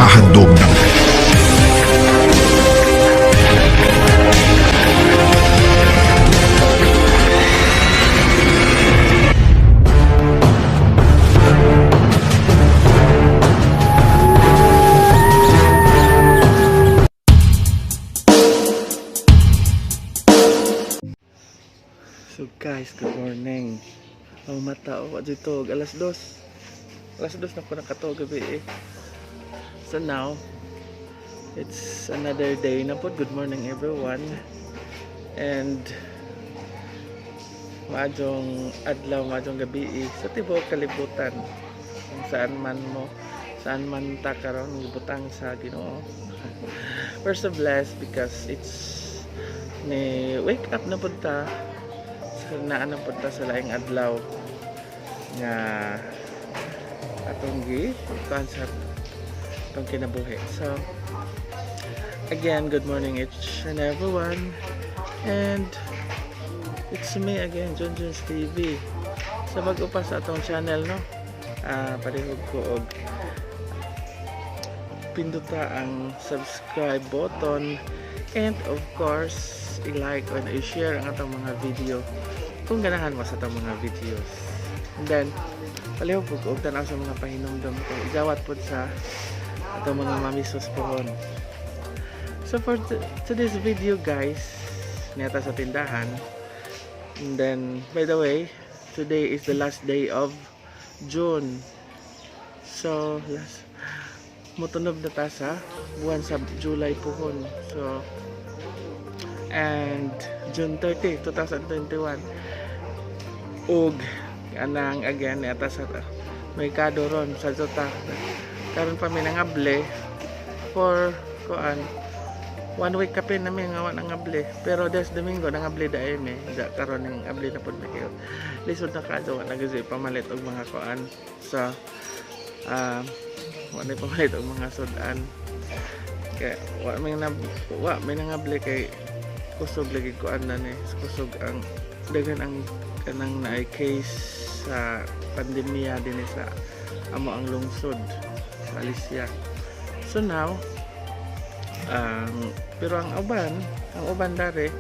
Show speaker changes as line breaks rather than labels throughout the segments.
Naghahandom ng
So guys, good morning. Ang mata o dito 2:00. 2:00 na ko nakatuog gabi eh. So now, it's another day na po. Good morning, everyone. And maayong adlaw, maayong gabi eh, sa tibuok kalibutan. Kung saan man mo, saan man ta karon gibutang sa Ginoo. We're so blessed because it's ni wake up na pud ta sa naa na pud ta sa laing adlaw nga atong gi kuan sa atong kinabuhi. So again, good morning, each and everyone. And it's me again, Junjun's TV. Sa bago pa sa atong channel, no? Palihog ko og pindota ang subscribe button and of course i-like and i-share ang atong mga video kung ganahan mo sa atong mga videos. And then palihog po og tan-aw sa mga pahinumdom ko, ijawat pod sa atong mga mamisos pohon. So for today's video, guys, naa ta sa tindahan. And then, by the way, today is the last day of June. So last, mutunob na ta sa buwan sa July pohon. So and June 30, 2021. Ug anang again naa ta sa merkado ron sa Zota. Karon pa mi nangable for kuan, one week kapin nami nga wa nangable. Pero des Domingo nangable dayon mi. Da karon ning abli na pud mi kayo. Lisod na kadto, wa na gyud pamalit og mga kuan sa wa na pamalit og mga sudan. Kaya wa may nangable kay kusog lagi kuan na ni, kusog ang daghan ang kanang naay case sa pandemya dinhi sa amo ang lungsod sa Alicia. So now, ang pero ang uban dare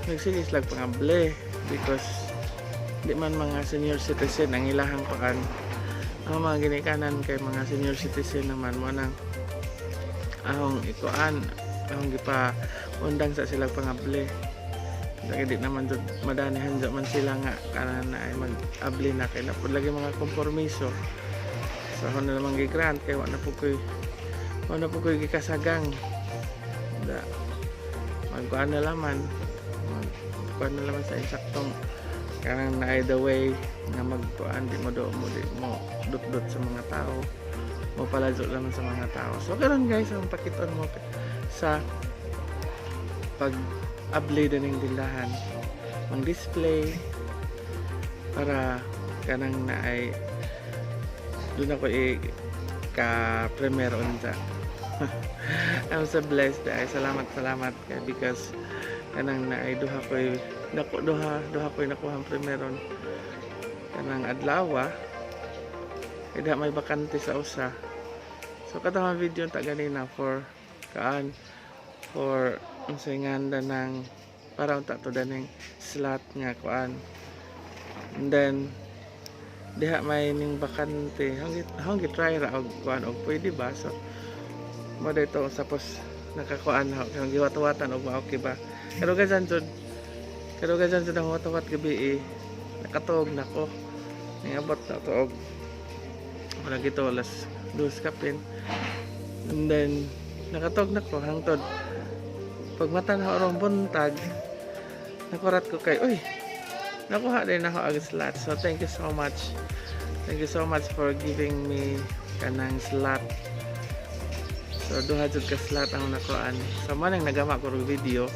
nagsige sila pangable because di man mga senior citizen ang ilahang kuan. Ang mga ginikanan kay mga senior citizen naman mo nang ahong ikuan, ahong gipa undang sa sila pangable. Lagi di naman jud madanihan jud man sila nga kanan na ay mag-abli na kay na pud lagi mga kompormiso. So ako na naman gi-grant kay wa na po koy gikasagang. Da magkuan na laman, magkuan na laman sa insaktong kanang na either way nga magkuan, di mo do mo di mo dut-dut sa mga tao, mo palazo laman sa mga tao. So karon guys, ang pakiton mo sa pag abli ning tindahan, mang display para kanang na ay doon ako i ka premier unsa. I'm so blessed ay salamat, salamat kay because kanang na ay duha ko'y naku, duha duha ko'y nakuha ang primeron kanang adlaw kay da may bakante sa usa. So katong video ta ganina for kaan, for unsay nganda ng para unta to daning slot nga kuan. And then diha may ning bakante, hang try ra og kuan og pwede ba. So mo dito tapos nakakuan na kang giwat-watan og ma-okay ba. Kadugayan jud ang wat-wat gabi eh. Nakatuog na ko, ningabot na to og wala gito 2:00 kapin. And then nakatuog na ko hangtod pag mata na orong buntag, nakurat ko kay uy, nakuha din ako ang slot. So thank you so much, thank you so much for giving me kanang slot. So duha jud ka slot ang nakuan. So mo nang nagama ko og video,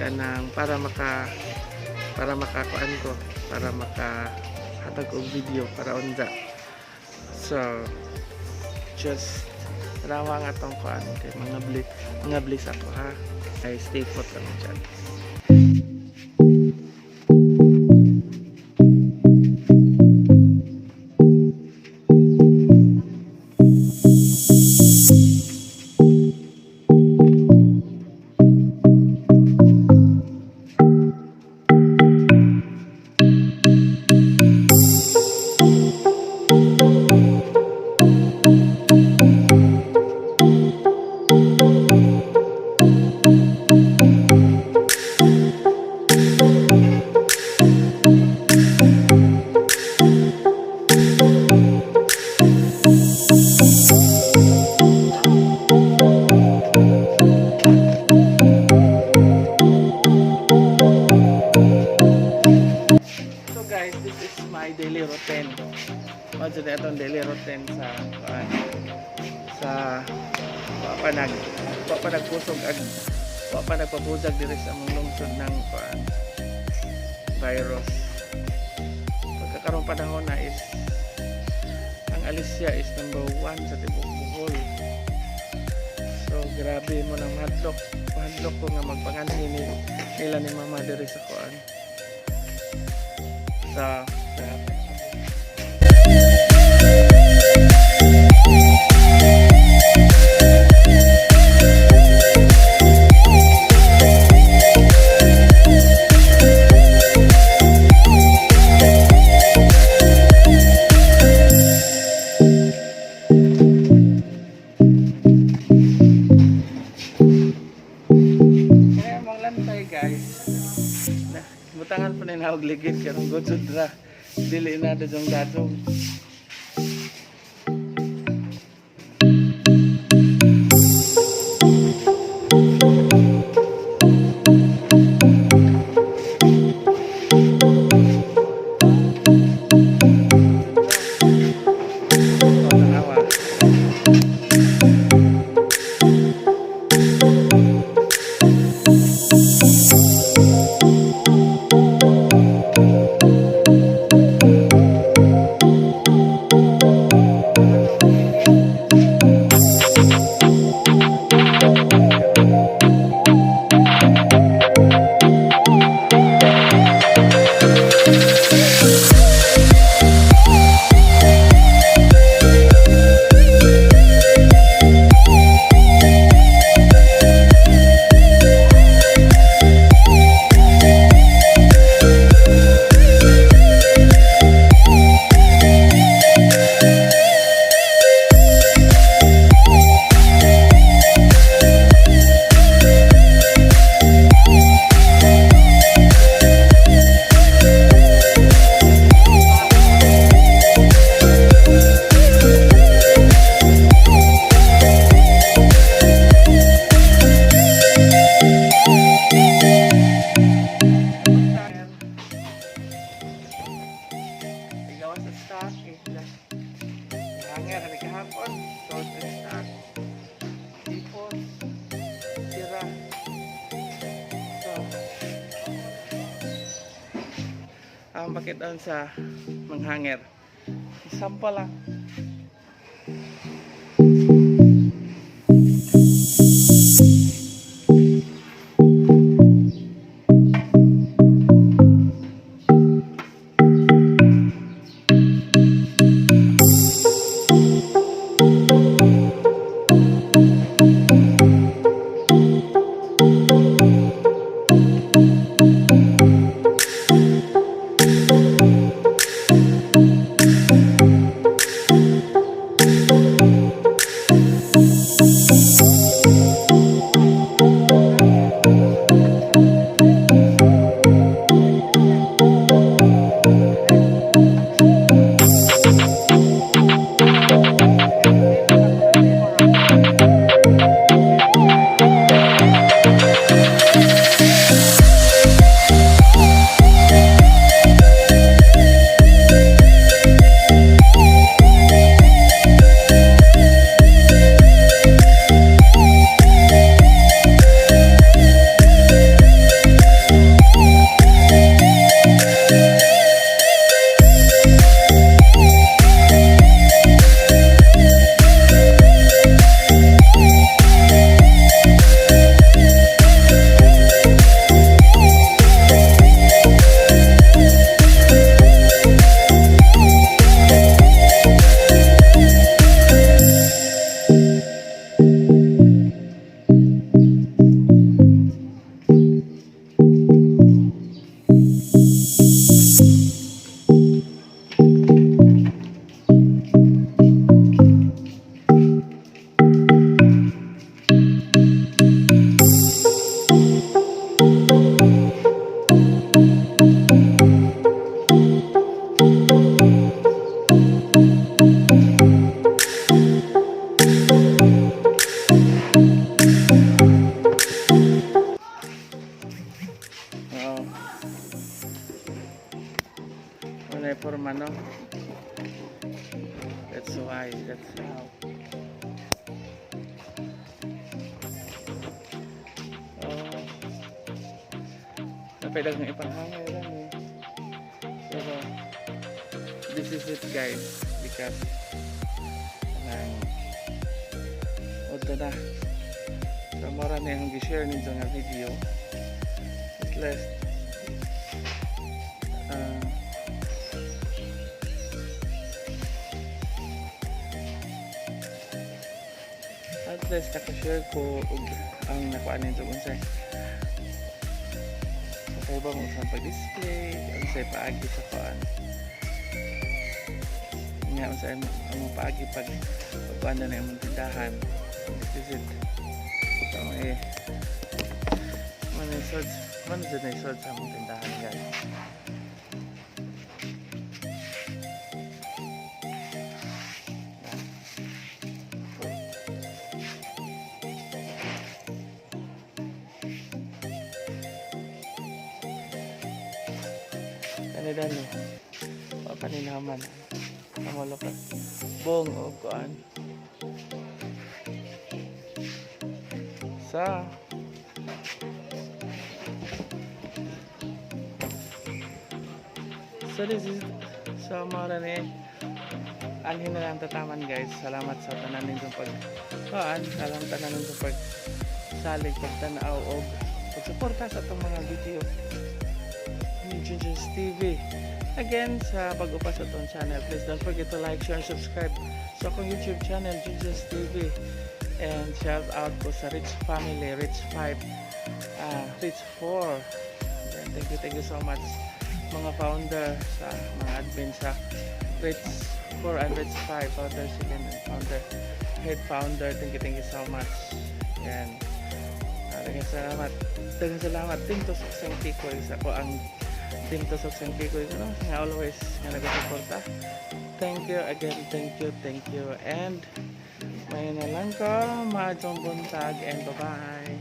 kanang para makakuan ko, para maka hatag og video para unja. So just tanawa nga tong kuan kay mga bliss ako ha, ay stay put lang dyan. atong daily routine sa kuan, sa wa pa nagkusog ag wa pa nagpabusag diri sa among lungsod ng kuan, virus. Pagkakarong panahon na is ang Alicia is number one sa tibuok Bohol. So grabe mo nang mahadlok. Mahadlok ko nga magpanganhi ni nila ni mama diri sa kuan. Sa Kaya mong lantay, guys. Na, butangan pa na og ligid karong gud ra. Dili na dajong dajong. Oh, tanawa. Igawas sa stock eh. Hanger kami kahapon. Sold in stock. Ipon. Sira. So, ang pakitaan sa manghanger. Sample lang. That's why, that's how. Oh. Napay daghang ipanghangay lang eh. Pero this is it, guys, because nang Odto na. So mao ra ni ang gi-share ninyo nga video. At least at least naka-share ko og ang nakuha ninyo unsay nakaiba mo sa pag-display, unsay paagi sa kuan nga, unsay ang paagi pag pagkuan na imong tindahan. This is it. So eh man isod man jud na isod sa among tindahan, guys. Kanila no. Pa kaninaman. Kamalo ka. Bong o kuan. Sa So this is so mao ra ni, anhin na lang tataman, guys. Salamat sa tanan ninyong pag kuan, salamat tanan ninyong pag salig, pagtanaw og pagsuporta sa atong mga video ni Junjun's TV. Again, sa bago pa sa atong channel, please don't forget to like, share, and subscribe sa akong YouTube channel, Junjun's TV. And shout out po sa Rich Family, Rich 5, Rich 4. Then, thank you so much mga founder, sa mga admin sa Rich 4 and Rich 5, founder Celine and founder, head founder. Thank you so much. Yan. Daghang salamat. Daghang salamat. Team Tusok Sang Kikoy sa ko ang Team Tusok Sang Kikoy, no? Nga always nga nagsuporta. Thank you again. Thank you, thank you. And may na lang ko. Maayong buntag and bye-bye.